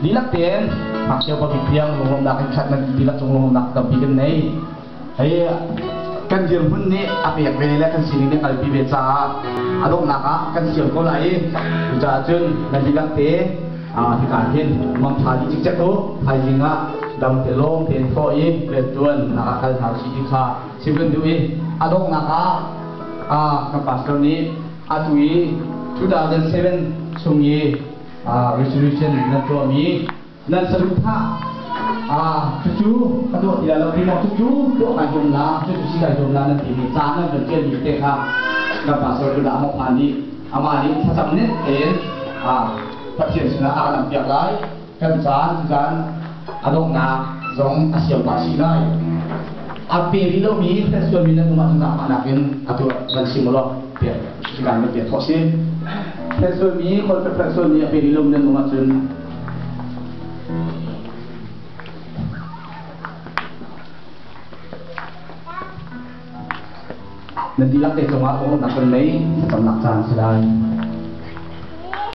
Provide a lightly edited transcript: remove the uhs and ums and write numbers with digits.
Dihlak tein ngakchia pabik tiang lunglawmhnak in khat nan dihlak cung lunglawmhnak tampi kan nei. Hei kan dirhmun nih a pek ve le kan sining nih a kalpi ve caah a donghnak ah kan siam ko lai i cucaah cun nan dihlak te hika hin mangṭha dih cikcek u. Thaizing ah dam te lawm tein thawh i rianṭuan nak ah kal hna usih ti kha chim kan duh i a donghnak ah kan pastor nih atu i 2007 chung i resolution nan tuahmi nan saduhthah cucu ka tuah ti lai lo ti maw, cucu tuah kai zuam la, cucu si kai zuam la nan timi ca nan van ṭialmi te kha kan pastor cu dah phan nih amah nih thlacam net tein Pathian sinah a kan lampiak lai. Kan caan caan a donghnak zong a siam pah chih lai. A pe rih lomi sualmi nan um ahcun zaangfahnak in atu van chim u law pek kan van pek khawh si. Sualmi kawlfek sualmi a pe rih lomi nan um ahcun. Nan dihlak te cungah lawmhnak kan nei, thlacamnak caan si lai.